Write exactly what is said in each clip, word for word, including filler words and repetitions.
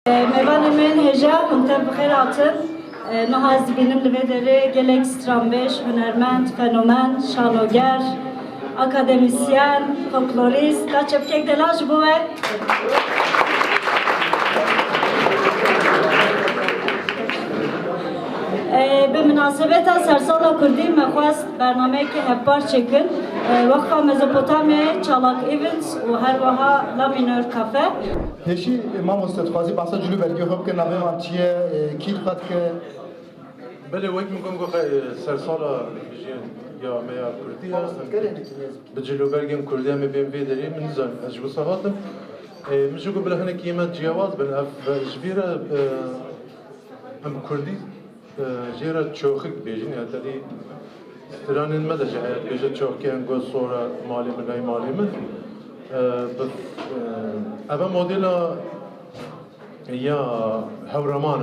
Mêvanê min hêja, hûn tev bi xêr hatin. Niha ez dibînim li vê derê gelek stranbêj, hunermend, fenomen, şanoger, akademisyen, folklorîst, ka çepkek dela ji bo we. Bi minasebeta Sersala Kurdî me xwest bernameyekê hevpar çêkin. Weqfa Mezopotamyayê, Çalak Events û her wiha La Minor Cafe. Pêşî mamoste dixwazî behsa cilûbergê xwe bike, navê wan çi ye, e, kî li xwe dike? Belê, wek min got, got, e, sersala jî ya me ya kurdî ye. Mamoste, gelê nêzîk. Bi cilûbergên kurdî em ê bên vê derê, min nizanim, ez ji wisa hatim. E, min jî got bila hinek yê me ciyawaz bin, ev, e, ji vî re, e, em kurdî, e, jê re çoxik bêjin, ya tedî stranên me de jî heye, dibêje çoxkê, em got sora malê min, hey malê min. E, bi, e, eve modela ya Hewraman e.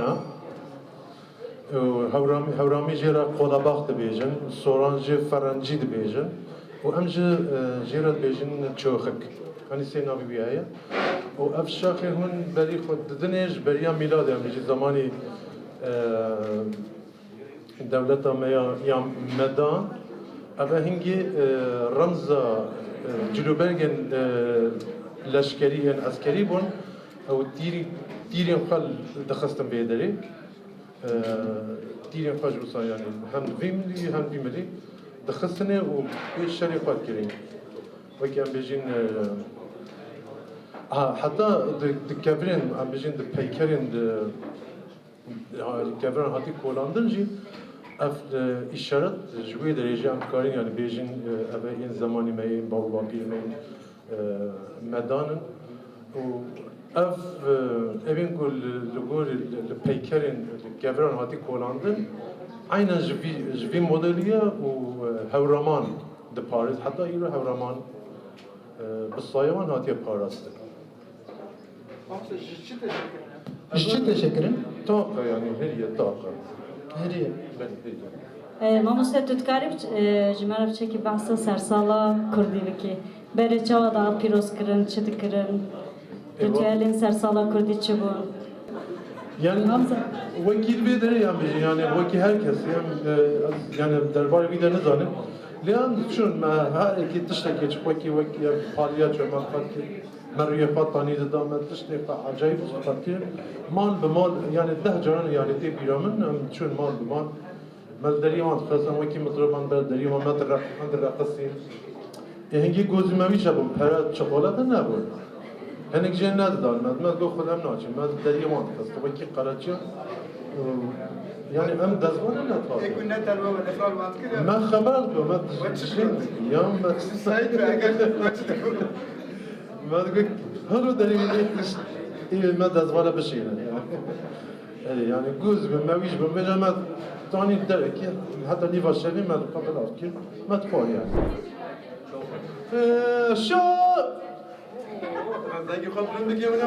Û Hewramî, Hewramî jê re qolabax dibêjin, soran jê ferencî dibêjin û em ji, e, jê re dibêjin çoxik. Yanî sê navî wî heye. Û ev şaxê hûn berî xwe didinê ji beriya mîladê, em jî zemanî, e, dewleta me ya, ya medan, ev hingî, e, remza, e, cilûbergên, e, leşkerî yên eskerî bûn. Ew tîrî, tîrên xwe dixistin vê derê. E, tîrên xwe ji wisa, yanî hem vî milî hem vî milî dixistinê û pê şerê xwe dikirin. Wekî em bêjin, e, ha, heta di, di kevirên, em bêjin di peykerên, di, ha, keviran hatî kolandin jî ev, e, îşaret ji wê derê jî em dikarîn, yanî bêjin, e, ev ê yên zemanî me, yên bav û bapîrê me, yên e, me dan in. Û ev, e, evên ku li, li gorî, li, li peykerên, li keviran hatî kolandin, eynen ji vî, ji vî modelî ye û, e, Hewraman diparêz. Heta îro Hewraman, e, bi saya wan hatiye parastin. Mamoste, ji çi tê çêkirin? Ji çi tê çêkirin? Taqa, yanî hiriye taqa. Hiriye. Belê, hiriye. E, mamoste, tu dikarî bi-, e, ji me re biçekî behsa sersala kurdî bikî? Berê çawa da pîroz kirin, çi dikirin? Ritüelên sersala kurdî çi bûn? Yani, wekî vê derê yan bêjin, yani wekî her kesî, em, e, ez, yani derbarê wî de nizanim. Lê em diçûn, me her êkî tiştekê çi wekî, wekî em paliya çû, me xwe kir, me rûyê xwe tanî dida, me tiştê xwe ecayîb xwe kir. Mal bi mal, yani deh caran yani tê bîra min, em diçûn mal bi mal. Me li deriyê wan dixistin, wekî mitroban ber deriyê wan, me direq-, me direqisîn. Ê hingî gozî me wî jebûn, pere çikolata nebûn. Hinek jê nedidan me, me got xwe em naçin, me li deriyê wan dixistin, wekî qereçiyan. Yani em dezvanê nedatin. Ê ku ne telwe we lefal wan dikir ya? Me xeber dibe, me Ve çi dişîn dikir? Dikin, ya me Saîd be, eger we çi dikir? Me digot, hilo deriyê wî tişt, ê me dezvana bişînin. Erê, yani guz bin, me wî ji bin bêje me tanî derekî, heta nîva şevê me li xwe belav kir, me dixwar yani. Ee, şa- Dengê xwe bilind dikê min e.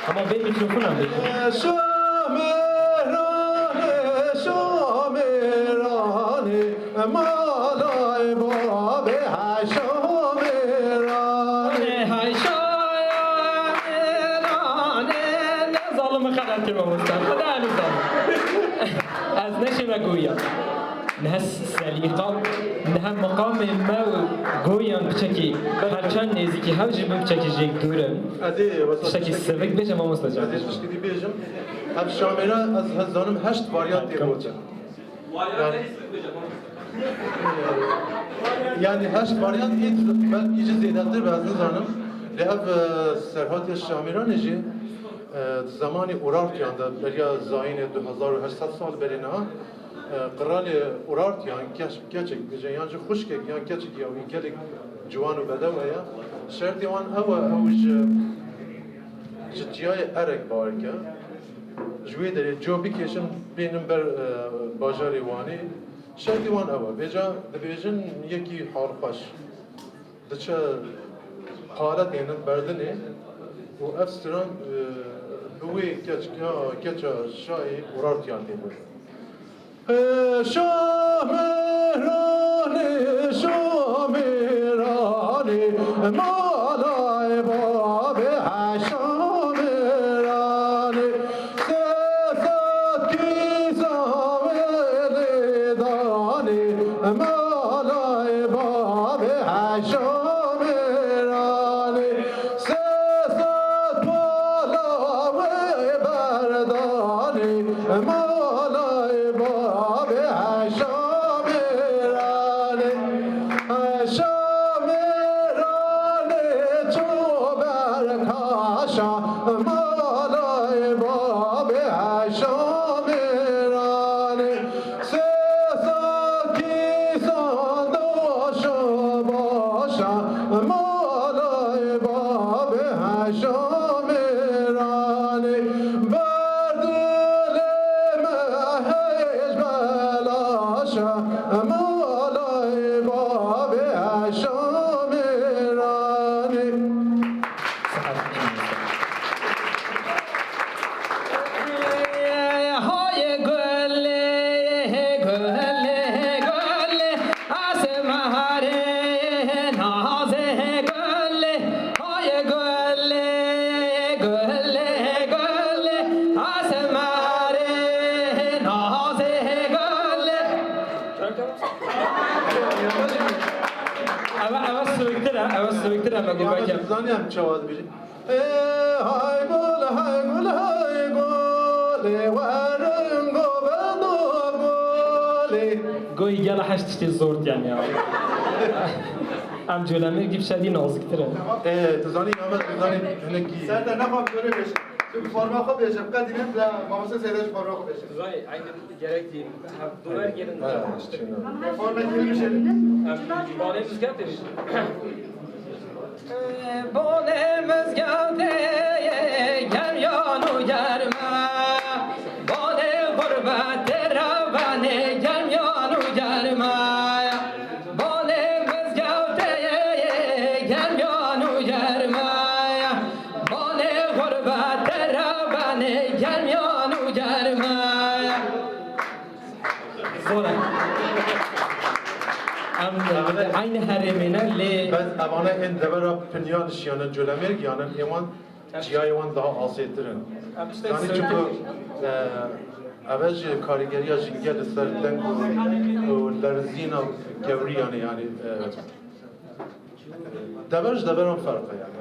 Ama bê mikrofon am bê. Ee, Şamêranê, Şamêranê, Malay bavê hey şamêranê. Hey şamêranê, ne zalim xelet kir mamoste. Xwedayê min zalim. Ez neşê me goya. Niha selîqa, niha miqamê me û goyan piçekî her çend nêzîkî hev jî bin piçekî jêk dûr in. Ez ê wesa piçekî sivik bêje mamoste can. Ez ê tiştekî bêjim. Ev şamêra ez zanim heşt varyantê gotin. Yani, yani heşt varyant, belkî jî zêdetir be, ez nizanim. Lê ev, e, serhatiya şamêranê jî, e, di zemanê Urartiyan de, beriya zayînê du hezar û heşt sed sal berê niha, e, qiralê Urartiyan keç-, keçek bêje, yan jî xwişkek, yan keçek ya wî gelek ciwan û bedew heye. Şertê wan ew e, ew ji, ji çiyayê Erek bawer ke. Ji wê derê co bikêşin, bênin ber, e, bajarê Wanê. Şertî wan ew e. Vêca dibêjin yekî halxweş diçe pare tênin berdinê û ev stran, e, bi wê keç-, ya keça şayê Urartiyan tê gotin. Ê Şamêranê, Şamêranê, malay ba Malay babê Heşamê ranê, sê sal kîsan doşa başa. Malay babê Heşamê ranê, berdilê me hêj belaşa. Malay babê Heşamê ranê. Hayê gulê, gulê, gulê, asê meharê, nazê gulê. Hayê gulê, gulê, gulê, asê meharê, nazê gulê. Ev, ev siviktir e, ev siviktir e, me gul. Zanî em çawa dibêjin. Ê, hay gul, hay gul, hay gul, ê, werin go beno gul, ê. Goyî gela heş tiştê zor diyan ya. Em Colemêrgî bi şedî naziktir in. Ê, tu zanî, Ahmet, tu zanî, hinekî. Serdar, nexwam Colemêrgî. Tu bi forma xwe bêje, bi qedî ne, bila mamoste Seyda ji forma xwe bêje. Tu zanî, eynî gerek dî. Dolar gelin. Forma gelin. Em, Balê Mizgevtê. Balê Mizgevtê, germ yan û germe. Balê xurbetê revanê, germ yan û germe. Balê Mizgevtê, germ yan û germe. Balê xurbetê revanê, germ yan û germe. Zor e. Em, eynî herêmê ne lê. Bes evane ên devera Pinyan şiyane Colemêrg, yanin ê wan ciyayê wan daha asêtir in. Em işte Yanî söyle- çünkü, e, eve ji karîgeriya jî gel li ser deng û, û lerzîna gewrî yanî, yanî, e, Dever ji deveran ferq e, yani.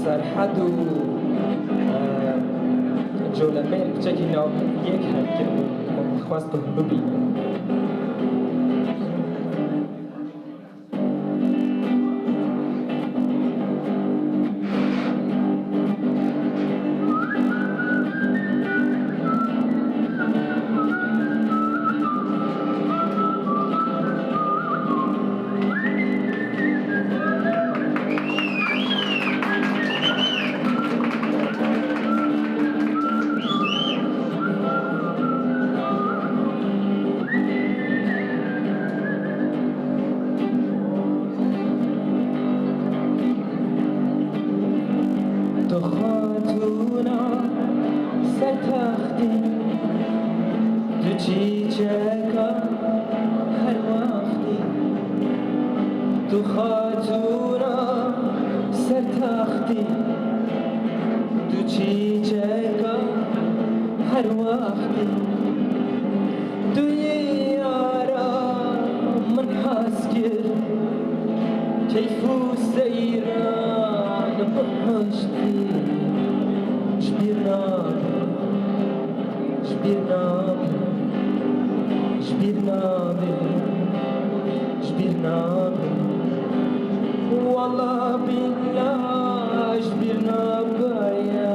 Serhed û, e, Colemê piçekî nav yek hevkir bû. Xwest bibîne. Tu xatûna ser textê, tu çîçeka her wextê. Tu xatûna ser textê, tu çîçeka her wextê. Tu yê yara min hez kir, keyf û seyran bihiştî ji bîr nabe, ji bîr nabe, ji bîr nabe, ji bîr nabe. Walla bîlla ji bîr nabe ya.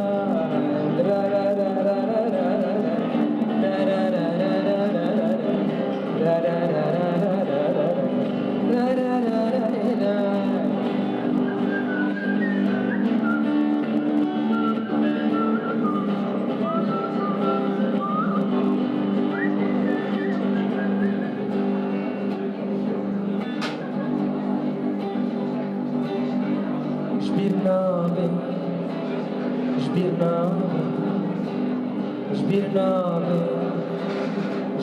Ji bîr nabe, ji bîr nabe, ji bîr nabe,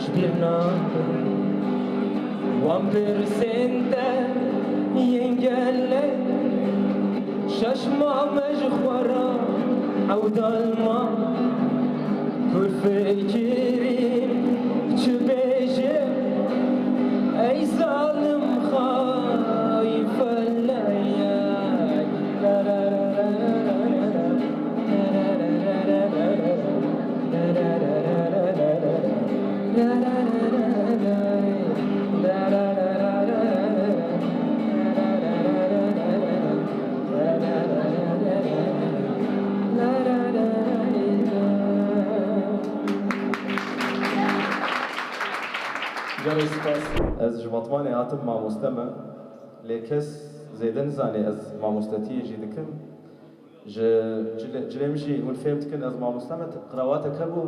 ji bîr nabe. Wan pirsên te yên gelek, şaş mame ji xwe re ewdal ma. Kur fikirî çi bêjim, ey zalim xayîn felek. Gelek spas. Ez ji Batmanê hatim, mamoste me. Lê kes zêde nizane ez mamostetiyê jî dikim. Ji cilê, cilê min jî hûn fêm dikin, ez mamoste me, qrawateke bû.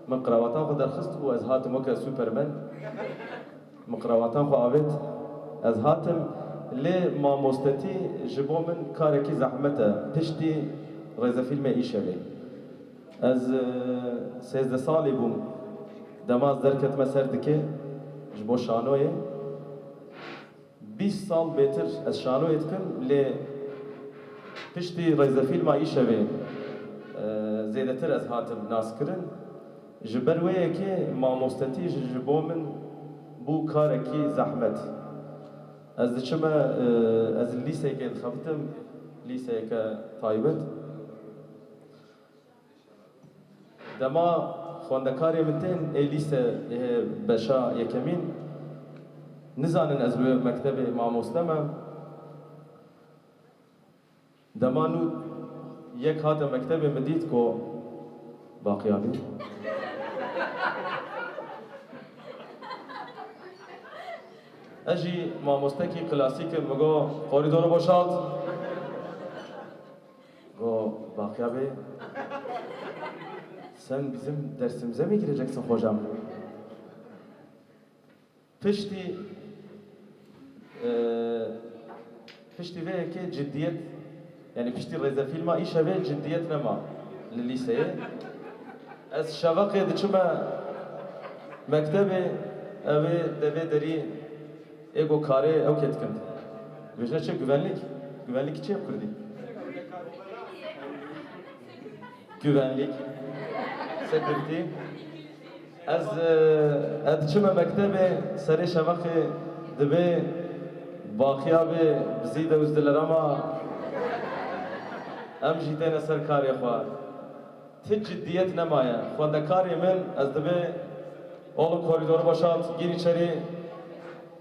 Min qrawatan xwe derxist û ez hatim weke Superman. Min qrawatan xwe avêt, ez hatim. Lê mamostetî ji bo min karekî zehmet e. Piştî rêzefîlmê Îşevê. Ez, e, sêzdeh salî bûm. Dema ez derketime ser dikê ji bo şanoyê. Bîst sal bêtir ez şanoyê dikim, lê piştî rêzefîlma Îşevê, e, zêdetir ez hatim naskirin. Ji ber wê yekê mamostetî ji, ji bo min bû karekî zehmet. Ez diçime, e, ez li lîseyekê dixebitim, lîseyeke taybet. Dema xwendekarê min tên ê lîse, ê beşa yekemîn, nizanin ez li wê mektebê mamoste me. Dema nû yek hate mektebê, min dît ku baqiya bî. Ez jî mamostekî klasîk im, min got, "Koridorı boşalt." Go, "Baqiya bê, sen bizim dersimize mi gireceksin hocam?" Piştî, e, piştî vê yekê ciddiyet, yani piştî rêzefîlma Îşevê ciddiyet nema li lîseyê. Ez şeveqê diçime mektebê, ew ê devê derî ê ku karê ew kê dikin. Vêjne çi? Güvenlik? Güvenlik çi ye bi kurdî? Güvenlik. Security. Ez, e, ez diçime mektebê, serê şeveqê dibê baqiya bê bizî de uzdilerama. Em jî têne ser karê xwe. Ti ciddiyet nemaye. Xwendekarê min, ez dibê oğlum koridorı boşalt, gir içeri.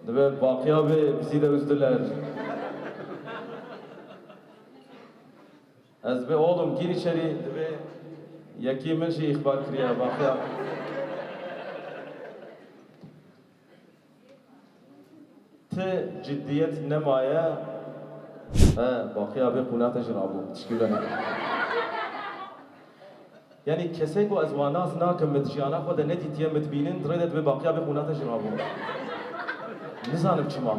Dibê baqiya bê, bizi de üzdüler. Ez dibê oğlum gir içeri, dibê yekî min jî îxbar kiriye, baqiya. Ti ciddiyet nemaye. He, baqiya bê qûna te jî rabû. Tişkî wile ne. Yanî kesê ku ez wan nas nakim, min di jiyana xwe de nedîtiye, min dibînin, di rê de dibê baqiya bê qûna te jî rabû. Nizanim çima.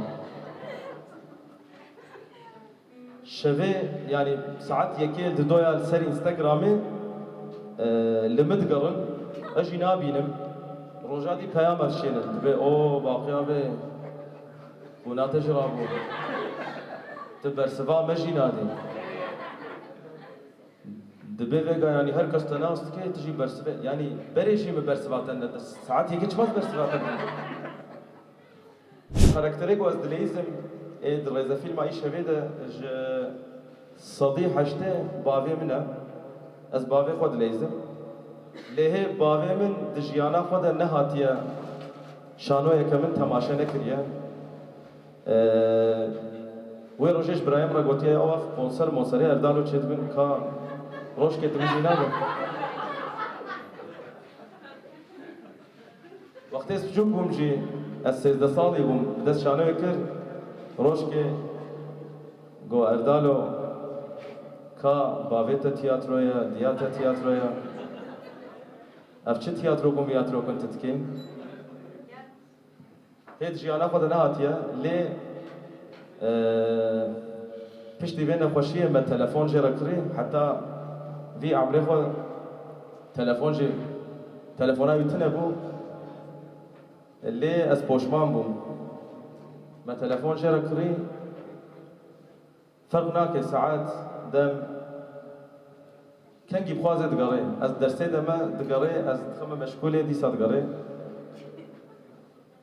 Şevê, yanî saet yekê li didoya li ser Instagramê, e, li min digerin, ez jî nabînim. Roja dî peyam ez şênin, dibê, o, baqiya bê, qûna te jî rabû. Tu bersiva me jî nadî. Dibê vêga, yanî her kes te nas dike, tu jî bersive, yanî berê jî min bersiva te nede. Saet yekê çima ez bersiva te nede? Karakterê ku ez dileyizim, ê di rêzefîlma Îşevê de ji sedî heştê bavê min e. Ez bavê xwe dileyizim. Lê hê bavê min di jiyana xwe de nehatiye şanoyeke min temaşe nekiriye. Ee, wê rojê ji birayê min re gotiye, "Ew ev konser monserê Erdalo çêdibin ka rojkê tu min jî nabin." Wextê ez piçûk bûm jî, ez sêzdeh salî bûm, bi dest şanoyê kir, rojkê got, "Erdalo, ka bavê te tiyatro ye, diya te tiyatro ye. Ev çi tiyatro ku em vî tiyatro kin tu dikî?" Hê di jiyana xwe de nehatiye, lê, e, piştî vê nexweşiyê me telefon jê re kirî, heta vî emrê xwe telefon jî, telefona wî tune bû, lê ez poşman bûm. Me telefon jê re kirî, Ferq nake saet, dem, kengî bixwaze digerê. Ez dersê de me digerê, ez dixime meşgulê, dîsa digerê.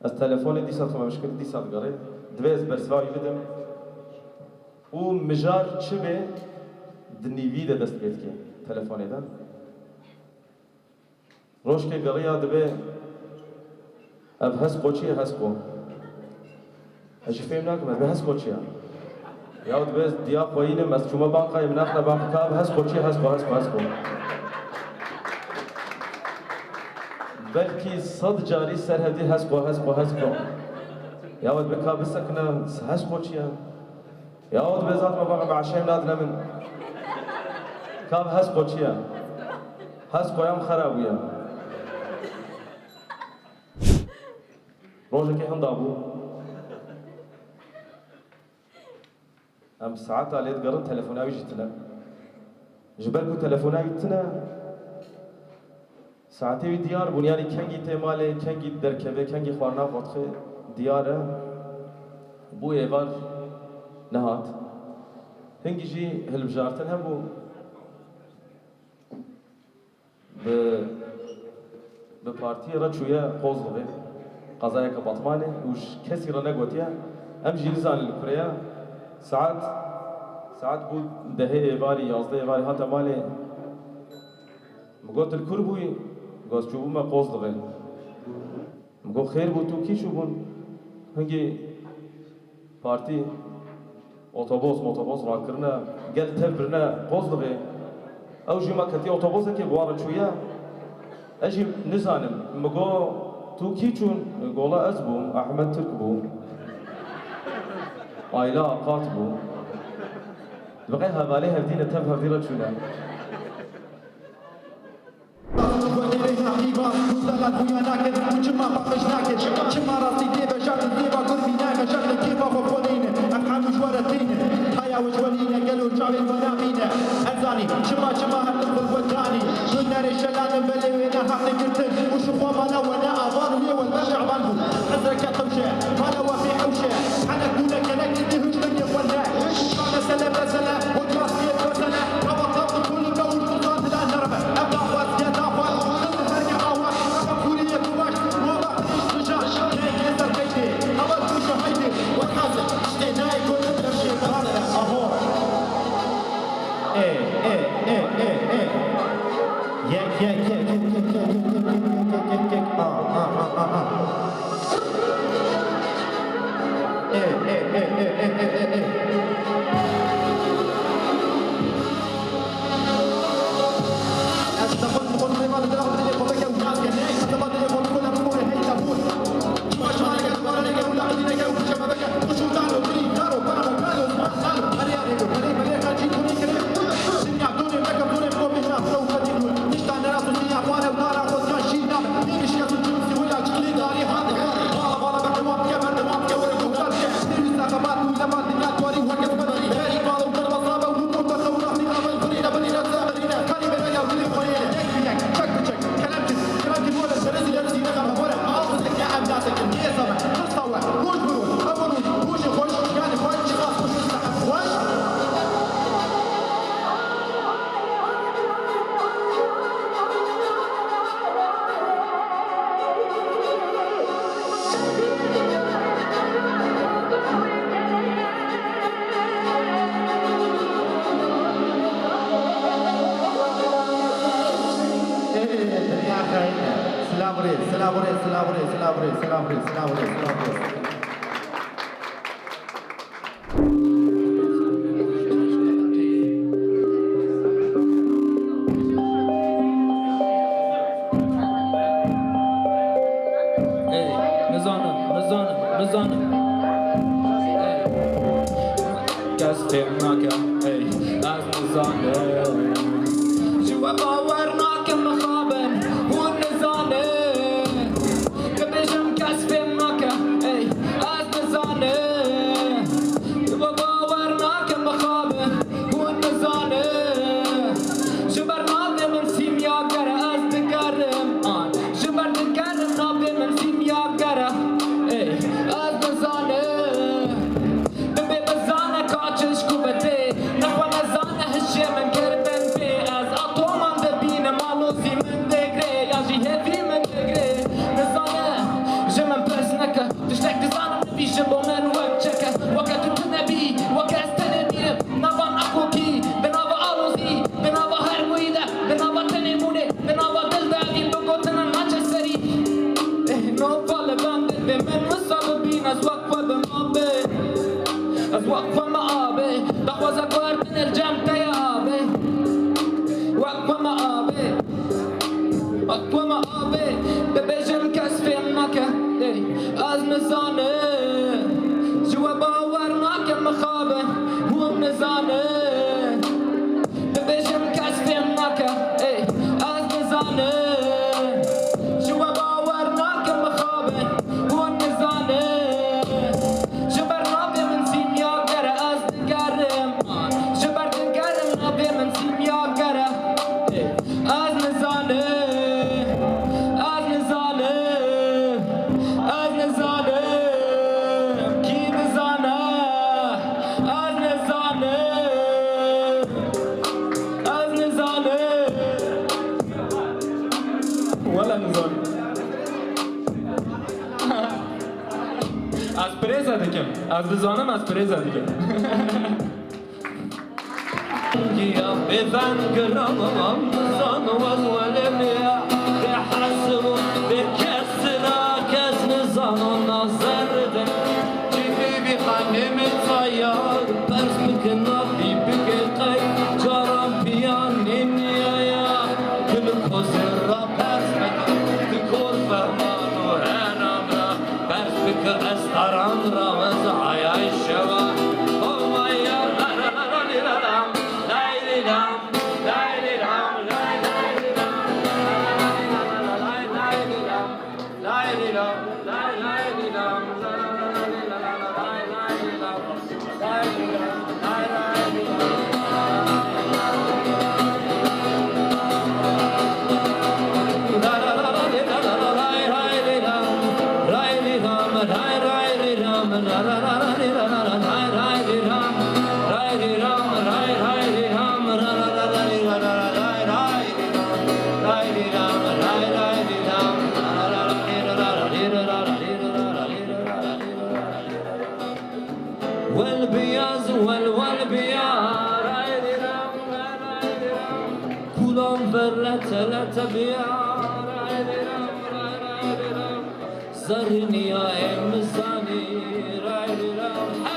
Ez telefonê dîsa dixime meşgulê, dîsa digerê. Divê ez bersiva wî bidim. Û mijar çi be, di nîvî de dest pê dike telefonê de. Rojkê geriya dibê, "Ev Hesko çi ye, Hesko?" Ez jî fêm nakim, ez dibê, "Hesko çi ye?" Ya dibê, "Ez diya xweyînim, ez çûme bankayê, min naxine banka, ka ev Hesko çi ye, Hesko, Hesko, Hesko." Belkî sed carî ser hevdî, "Hesko, Hesko, Hesko." Ya dibê, "Ka bisekine, Hesko çi ye?" Ya, o dibê zat me bana, be eşev nadine min. Ka ev Hesko çi ye? Heskoya min xera bûye. Rojekê hinda bû. Em saeta lê digerin, telefona wî jî tune. Ji ber ku telefona wî tune, Saetê wî diyar bûn, yanî kengî tê malê, kengî derkeve, kengî xwarina xwe dixwe diyar e. Bû êvar nehat. Hingî jî hilbijartin hebû. Bi, bi partiyê re çûye Qozlixê, qezayeke Batmanê û ji kesî re negotiye. Em jî nizanin li kurê ye. Saet, saet bû dehê êvarî, yazdeh êvarî hate malê. Min got, "Tu li kur bûyî?" Got, "Çûbûme Qozlixê." Min got, "Xêr bû, tu kî çûbûn?" Hingî partî otobos motobos rakirine, gel tev birine Qozlixê. Ew jî me ketiye otobosekê bi wan re çûye. Ez jî nizanim. Min got, "Tu kî çûn?" Gola ez bûm, Ehmed Tirk bû. Ayla Akat bû. Dibe qey hevalê hevdî ne, tev hevdî re çûne. Wekî rêna hîva, ku delal xuya nakin, ku çima paqij nakin, çima rastî tê vejar, tu têva gur mîna vejar, tu têva xwe xwe neyne, em hemû ji we re têne, haya we ji we nîne, gelo çavên we namîne, ez zanî, çima, çima her tim xwe we danî, tu nerê şelanin belê wê ne hate girtin, û ji xwe mala we ne avan û yê we ne şaban bû, ez reke tewşe, mala we pê hewşe, hene ku ne kenek, tu hûş bin yê xwe ne, mesele, mesele, we rastiyê mesele, ewa tam tu kulî me û tu zan dila nerve, ev daxwaz, yê daxwaz, tu her ke awa, ev kulî yê tu baş, we ba hiç tu şaş, kê kê ser kê kê, ewa tu şahidî, we hazir, işte nayê gotin, her şey hazir, aho. Ê, ê, Kek, kek, kek, kek, kek, kek, kek, kek, kek, kek, kek, kek, kek, kek, kek, kek, kek. Ê, ê, ê, ê, ê, ê, ê, ê. Ez dixwazim xwe bi vê mala dira xwe dilê xwe veke û gaz ke ne, ez dixwazim dilê xwe bikole bibore hey tebûn. Şima şima neke, dubare neke û laqilî neke û biçe me veke. Quşû dalo, bilî dalo, para me dalo, zman dalo. Perê arê do, perê, perê, qencî, kurê, kirê. Dinya dûrê meke, dûrê xwe bêhna, xwe û xetî dûr. Nişta neras û dinya xware û dara xwe diyan şîr nabe. Nêvîşke tu çû sî wila çiklî darî hate. Bala, bala, berdewam ke, berdewam ke, were guhdar ke. Nêvîsa xebat û lebat dinya tuarî weke xwe darî. Berî bala û derba sabe û hûn murte xew rastî nabe. Birîne, birîne, birîne. Karî bêne ya dilê xwe yê. Yek bi yek, çek bi çek. Kerem kin, kerem kin, were serezî lerî zîne xeme were. Ağzı seke evdase kin. Nêzame. Roj bi roj, ev roj, rojê xweş, yanî xweş, çiqas xweş, saet xweş. Ê, ê, ê, dinya xayîn e. Silav rê, silav rê, silav rê, silav rê, silav rê, silav rê, silav rê. Ey, nizanim, nizanim, nizanim. Ey. Kes fêm nake, ey, ez nizanim. Ji we bawer nakim mixabin, hûn nizanin. Dibêjim kes fêm nake, ey, ez nizanim. Ji we bawer nakim mixabin, hûn nizanin. Ji ber navê min sîmyager e, ez digerim, an. Ji ber digerim navê min sîmyager e, ey, ez nizanim. Dibê bizane ka çi ji ku ve tê. Nexwe nezane hişê min kiribin pê. Ez atoman dibînim, alozî min digre, ya jî hêvî min digre. Nizane ji min pirs neke. Tiştek dizanim nivî ji bo min wek çeke. Weke tu tune bî, weke ez tenê mîrim. Nava nakokî, bi nava alozî, bi nava hermûyî de, bi nava tenê mûnê, bi nava dil de, evîn bi gotina naçe serî. Eh, nova li bendê vê min wisa bibîn, ez wek xwe bi me abê. Ez wek xwe me abê. Daxwaza guhertinê li cem te ye abê. Wek xwe me abê. Wek xwe me abê. Dibêjim kes fêm nake. Ey, ez nizanim. Ji we bawer nakim mixabin. Hûn nizanin. Dibêjim kes fêm nake, ey, ez nizanim. Ji we bawer nakim mixabin, hûn nizanin. Ji ber navê min sîmyager e, ez digerim. Ji ber digerim navê min sîmyager e, ey, ez nizanim. Ez nizanim. Ez nizanim. Kî dizane? Ez nizanim. Ez nizanim. Wele nizanim. Ez pirêze dikim. Ez dizanim, ez pirêze dikim. Giya bêveng giran, nizan wez welê me. Bê hesib û bê kesina, kes nizano nazer de. Çi bî bî xanê min tayar, pers bike navî bike qey, caran piyan nîniyaya. Glukozê ra pers bike, di kor ferman û heram ra. Pers bike estaran ra, ez hayay şewa. Oh my ya, la la la la li la la, lay li la, lay li la, lay lay li la, lay lay li la, lay lay li la, lay lay li la, lay lay li la, lay lay li la. Wel biyaz, wel, wel biyaz. Kulan verret Sele tebiya, ray ray ram, ray ray ram. Zerrîniya ê min zanî, ray ray ram.